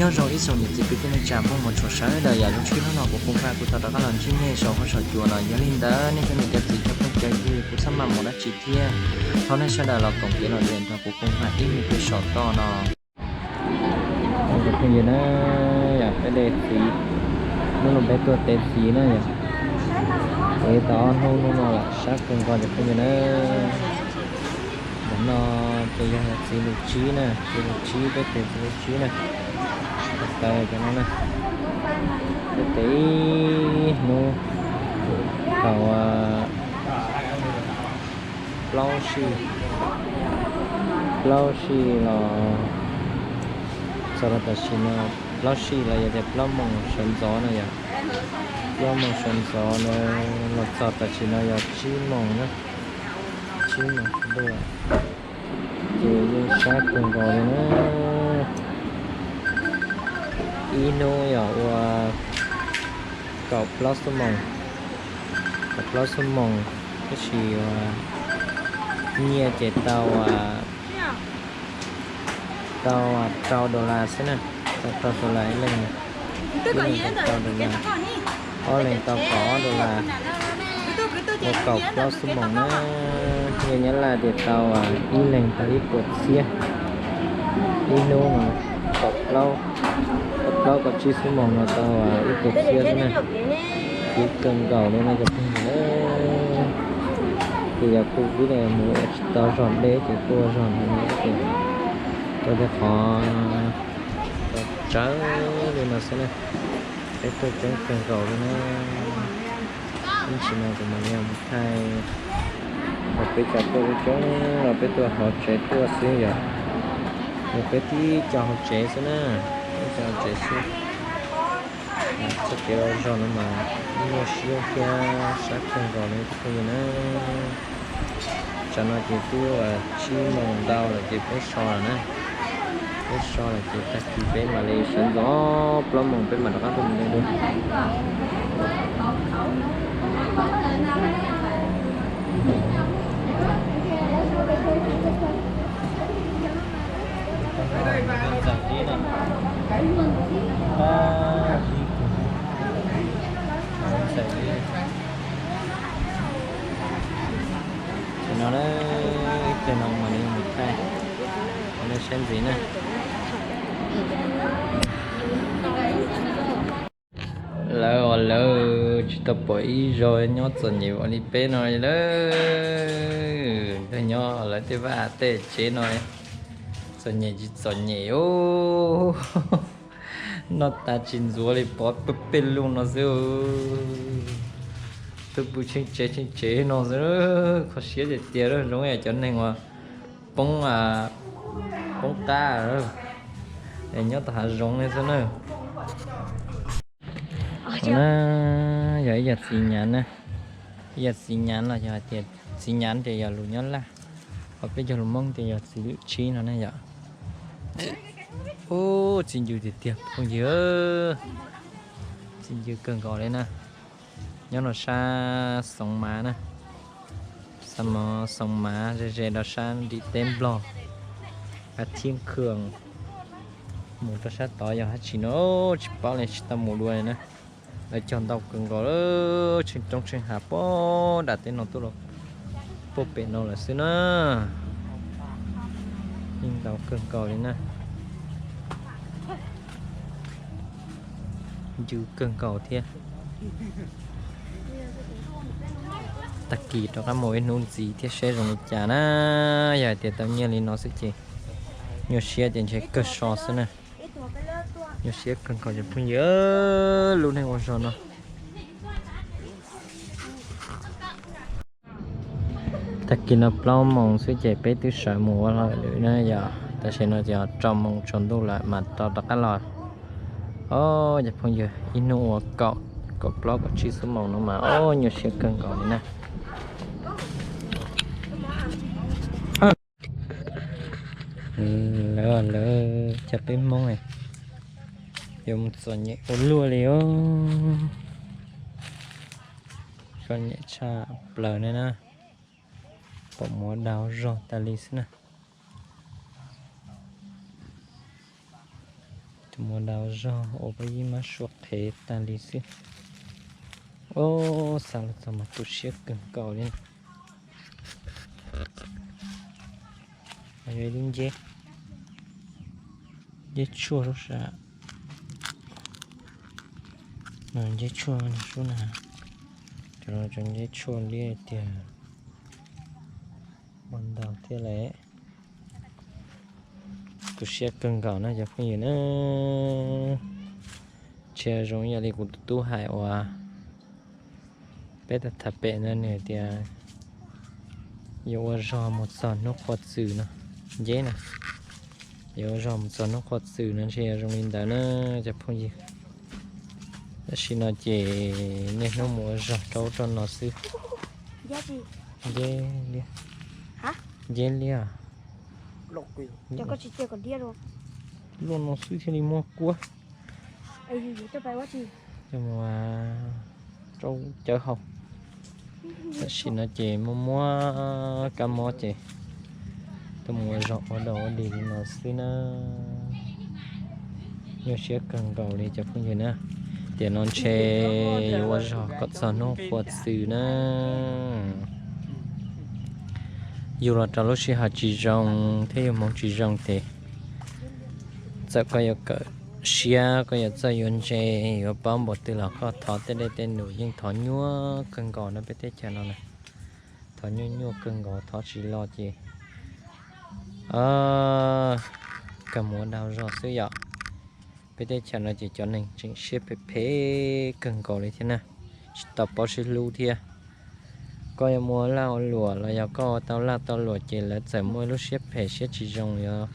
Nyob zoo ib tsoom niam txiv kwv tij neej tsa phooj ywg txhua sawv daws, yam zoo tsib hnub no kuv Phooj Vat kuj tau rov qab los ntsib nej saum huab saum cua no. Yog li ntawd nej cov niam cov txiv cov phooj cov ywg, kuv txhob maj mus dab tsi thiab, thov nej sawv daws los koom kev los nrog kuv Phooj Vat ib hnub peb saum toj no. Cov phooj ywg na, yog peb de txiv, hnub no peb tuaj tev txiv na yom, tev tau ob hnub, hnub no lam sab kawg nkaus cov phooj ywg na. Ntawm no ces yog txiv lus tsib na, txiv lus tsib, peb tev txiv lus tsib na. Tawv cov no na, peb tev ib hnub tau plaub sij, plaub sij los txog rau tam sim no, plaub sij los yog tias plaub moos sawv ntxov no yom. Plaub moos sawv ntxov no los txog tam sim no yog tsib moos na, tsib moos ntuj, ces yeej sab kawg nkaus li na. Ib hnub yog ua kaum plaub xuab moos, kaum plaub xuab moos, tab sis nyiaj ces tau, tau rau dollar xwb na, tau rau dollar ib leeg, ib leeg tau rau dollar, ob leeg tau kaum ob dollar, ua kaum plaub xuab moos na. Nyiaj Nyab Laj ces tau ib leeg tau ib puas txhiab, ib hnub no kaum plaub, kaum plaub kaum tsib xuab moos no tau ib puas txhiab xwb na. Khib kawg nkaus li no cov phooj ywg. Ces yog kuv vim mus tsis tau zog deb ces kuj ua zog ntawd no ces tau tej qhov tsawg li no xwb na. Peb tuaj coob kawg nkaus li na. Ib ntsis no kuv mam li mus thaij, peb cov tuaj coob los peb tuaj hauv tsev tuaj xwb yom. Yog peb tib co hauv tsev xwb na, peb co hauv tsev xwb. Txoj kev ua zog no mas muaj siab thiab sab kawg nkaus li phooj ywg na. Tsam no ces twb tsib moos ntau lawm ces peb so lawm na. Peb so lawm ces tag kis peb mam li sawv ntxov plaub moos peb mam rov qab tuaj mus de dua. Tam no na, ib pliag no mam li mus thaij, nej saib ntxiv na. Lawv os, lawv tsis tau pom ib zaug nyob txom nyem ua li peb no lawm. Nyob lawv tej vaj tej tsev no txom nyem tsis txom nyem os. Noj tas tsis ntxuav li, pov pawg pej lug no xwb. Tuaj pw tsheej tsev tsheej tsev no xwb. Kho siab tiag tiag, zoo yam cov neeg uas poob, poob qab, nyob tom hav zoov li xwb na. Na, yog ib yam txiv nyav na, ib yam txiv nyav los yog hais tias txiv nyav ces yog lus Nyab Laj, ho peb cov lus Hmoob ces yog txiv lus tsib no na yom. Ub, txiv ncw tiag tiag phooj ywg, txiv ncw kawg nkaus li na. Nyob rau sab Xoov Mav na, sab Xoov Mav ze ze rau sab nrim teb Nplog, Hav Thib Khw. Mus rau sab tod yog dab tsi no tsis paub li, tsis tau mus dua li na. Lawv cog ntau kawg nkaus, tsheej roob tsheej hav puag nram teb no tuaj los puag pem no lawm xwb na. Yeej ntau kawg nkaus li na. Ncw kawg nkaus thiab. Tag kis rov qab mus ib hnub ntxiv thiab seb zoo li cas na. Yog hais tias tau nyiaj li no xwb ces nyuaj siab ces ntshe kawg so xwb na. Nyuaj siab kawg nkaus cov phooj ywg, lub neej ua zog no. Tag kis no plaub moos xwb ces peb twb sawv mus ua lawm na yom. Tam sim no ces rau moos tsaus ntuj lawm mas rov rov qab los. Os, cov phooj ywg, ib hnub ua kaum, kaum plaub kaum tsib xuab moos no mas os, nyuaj siab kawg nkaus li na. Lawv, lawv cov peb Hmoob yuav mus txom nyem ua luaj li os. Txom nyem tshaj plaws ne na. Pom muv dag zog tas li xwb na. Mus daus zog ua pab yib mab sua qhev tag li xwb. Ob, xav los txog mas tu siab kawg nkaus li. Yog ib lub nceb, nceb tshuaj lub sab, nceb tshuaj sub na, cov no cov nceb tshuaj liab tiag. Ua ntau thiab lawm. Tu siab kawg nkaus na cov phooj ywg na. Ntshe zoo ib yam li kuv tus tub hais uas peb tham pem no nws tias yuav ua zog mus txog hnub qhua txws no, nceb na, yuav ua zog mus txog hnub qhua txws no ntshe yog zoo li ntawd na cov phooj ywg. Tam sim no ces niaj hnub mus ua zog rau ub rau no xwb. Nceb liab, nceb liab, luaj no xwb thiaj li muaj kuab. Coj mus rau cawv haus. Tam sim no ces muaj muab kab mob ces tuaj mus ua zog ua dog ua dig li no xwb na. Nyuaj siab kawg nkaus li cov phooj ywg na. Tiam no ntshe yuav ua zog kom txog hnub qhua txws na. Yug los rau lub sij hawm tsis zoo thiab yug hmoov tsis zoo ces txawm koj yuav kawm siab, koj yuav txawj yuav ntse, yuav paub npaum twg los koj thov tej dej tej num yeej thov nyuaj kawg nkaus no peb teb chaws no na. Thov nyuaj nyuaj kawg nkaus, thov tsis los ces kawg mus ua dog zog xwb yom. Peb teb chaws no ces cov neeg tseem siab phem phem kawg nkaus li thiab na, tsis tau paub sib hlub thiab. Koj yuav mus ua lag ua luam los yog koj ua tau lag tau luam ces lawv txawm muaj lub siab phem siab tsis zoo yuav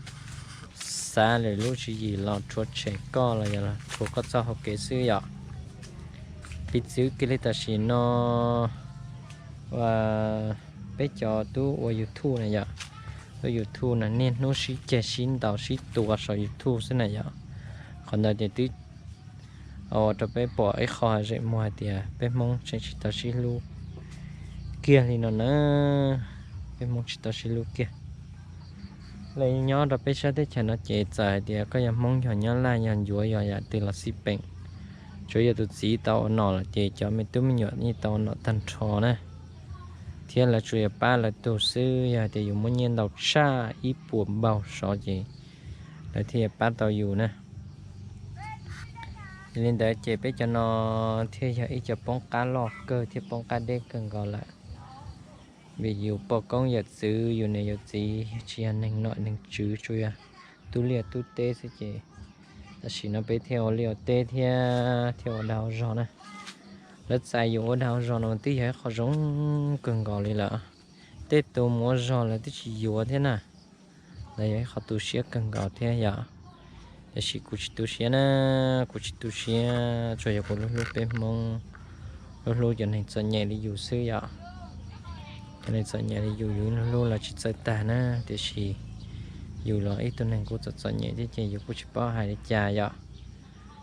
xav lwm lub tswv yim los rhuav tshem koj los yog rhuav koj txoj hau kev xwb yom. Piv txwv kiag li tam sim no peb cov tub ua YouTube na yom, tub YouTube na niaj hnub sib ceg sib ntaus sib tua saum YouTube xwb na yom. Qhov ntawd ces twb ua rau peb pom ib qho zem muag hais tias peb Hmoob tseem tsis tau sib hlub kiag li no na, peb Hmoob tsis tau sib hlub kiag. Los nyob rau peb sab teb chaws no ces txawm hais tias koj yog Hmoob yog Nyab Laj yog Ncuav yog yam twg los xij peem, tsuas yog tus txiv tau ua nom lawm ces cov me tub me nyuam yeej tau ua nom tag nrho na, thiab lawv tsuas yog pab lawv tug xwb. Yog hais tias yus muaj nyiaj ntau tshaj ib puas npaug sov ces lawv thiaj yuav pab tau yus na. Yog li ntawd ces peb cov no thiaj yog ib co poob qab loj kawg thiab poob qab deb kawg nkaus lawm. Vim yus poj koob yawm txwv, yus niam yus txiv tsis yog neeg nom neeg tswv, tsuas yog tub liaj tub teb xwb ces tam sim no peb thiaj ua liaj ua teb thiab thiaj ua dag ua zog na. Lawv txais yus ua dag ua zog no twb yog ib qho zoo kawg nkaus li lawm. Tej tus mus ua zog lawv twb tsis yuav thiab na. Lawv yog ib qho tu siab kawg nkaus thiab yom. Tiam sis kuv tsis tu siab na, kuv tsis tu siab, tsuas yog kuv hlub hlub peb Hmoob, hlub hlub cov neeg txom nyem li yus xwb yom. Cov neeg txom nyem li yus, yus hlub hlub lawv tsis txawj tag na, tiam sis yus los ib tug neeg kuj txom txom nyem thiab ces yus kuj tsis paub hais li cas yom.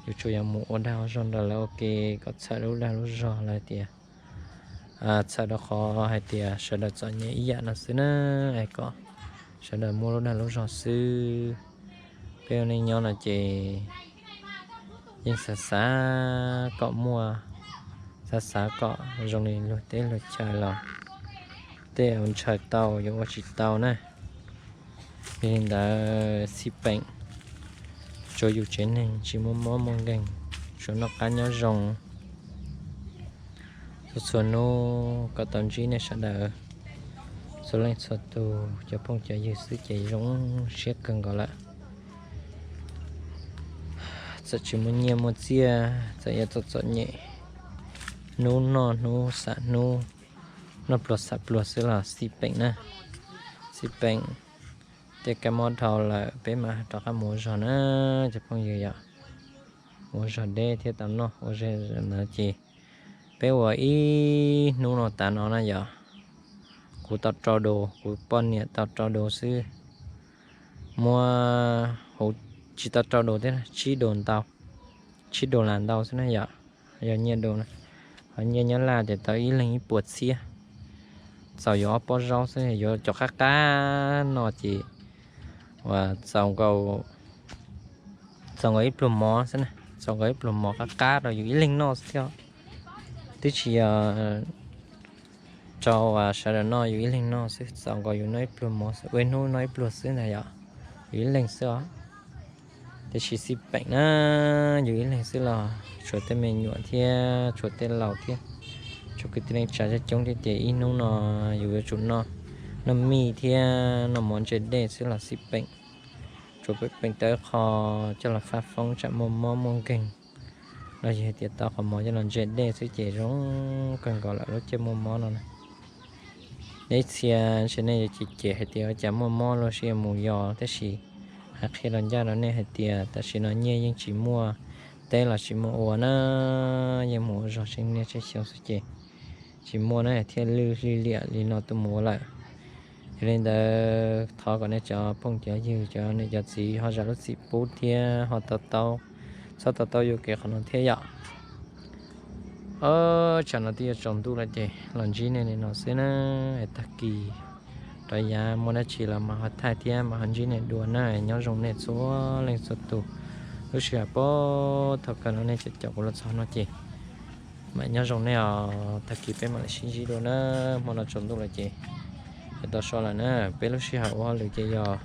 Yus tsuas yog mus ua dag ua zog nrog lawv ua ke kom txhawm lub dag lub zog, lawv tias txhawm rau qhov hais tias sawv daws txom nyem ib yam no xwb na, es kom sawv daws muaj lub dag lub zog xwb. Peb ua neej nyob no ces yeej xav xav kom muaj, xav xav kom zoo li luag teb luag chaw los tej ua ntshaw tau yuav ua tsis tau na. Yog li ntawd xij peem, tsuav yus tsev neeg tsis muaj mob muaj nkeeg, tsuas noj qab nyob zoo. Txhua txhua hnub kom tau ntsib nej sawv daws txhua leej txhua tus cov phooj cov ywg xwb ces zoo siab kawg nkaus lawm. Txawm tsis muaj nyiaj muaj txiaj, txawm yuav txom txom nyem, hnub noj hnub xam hnub, noj pluas xam pluas xwb los xij peem na. Xij peem, tej kab mob dhau lawm peb mam rov qab mus ua zog na cov phooj ywg yom. Ua zog deb thiab tau noj ua zog ntawd ces peb ua ib hnub no tas no na yom. Kuv tau rau dos, kuv poj niam tau rau dos xwb. Muab hauv, tsis tau rau dos thiab, tsib dos ntau, tsib dos las ntau xwb na yom. Yog nyiaj dos, ho nyiaj nyob laj ces tau ib leeg ib puas txhiab. Txaus yuav ob pob zaub xwb, yuav cov qab qab no ces uas txaus nkaus txaus nkaus ib pluag mov xwb na, txaus nkaus ib pluag mov qab qab rau yus ib leeg noj xwb thiab. Twb tsis yog rau sawv daws noj, yus ib leeg noj xwb, txaus nkaus yus noj ib pluag mov xwb, ua ib hnub noj ib pluag xwb ntag yom, yus ib leeg xwb os. Tiam sis xij peem na, yus ib leeg xwb los tshuav tej me nyuam thiab tshuav tej laus thiab, tshuav kwv tij neej tsa coob coob thiab ces ib hnub no yus yuav tsum noj, noj mij thiab noj mov ntse dej xwb los xij peem. Tshuav peem tau ib qho coj los faj foob tsam muaj mob muaj nkeeg, los yog hais tias tau qhov mov coj los ntse dej xwb ces zoo kawg nkaus lawm lub caij muaj mob no na. Nej ib txhia ntshe nej yuav cem cem hais tias ua cas muaj mob luaj siab mus yos, tab sis hais qhia rau ncaj rau nej hais tias tam sim no nyiaj yeej tsis muaj teb los tsis muaj ua na, yeej mus ua zog tsev niaj tsev xyoo xwb ces tsis muaj na thiaj lwj hli liam li no tuaj mus ua lawm. Yog li ntawd thov kom nej cov phooj cov ywg cov niam cov txiv ho zam lub txim pub thiab ho to taub, txhob to taub yuam kev qhov no thiab yom. Tsam no twb yuav tsaus ntuj lawm ces los ntsib nej li no xwb na, es tag kis rov yav muaj dab tsi los mam ho thaij thiab mam ho ntsib nej dua na, nyob zoo nej txhua leej txhua tus. Lub sij hawm puag thaum kawg no nej caum kuv los txog no ces mam nyob zoo nej os, tag kis peb mam li sib ntsib dua na. Hmo no tsaus ntuj lawm ces yuav tau so lawm na, peb lub sij hawm ua hauj lwm ces yog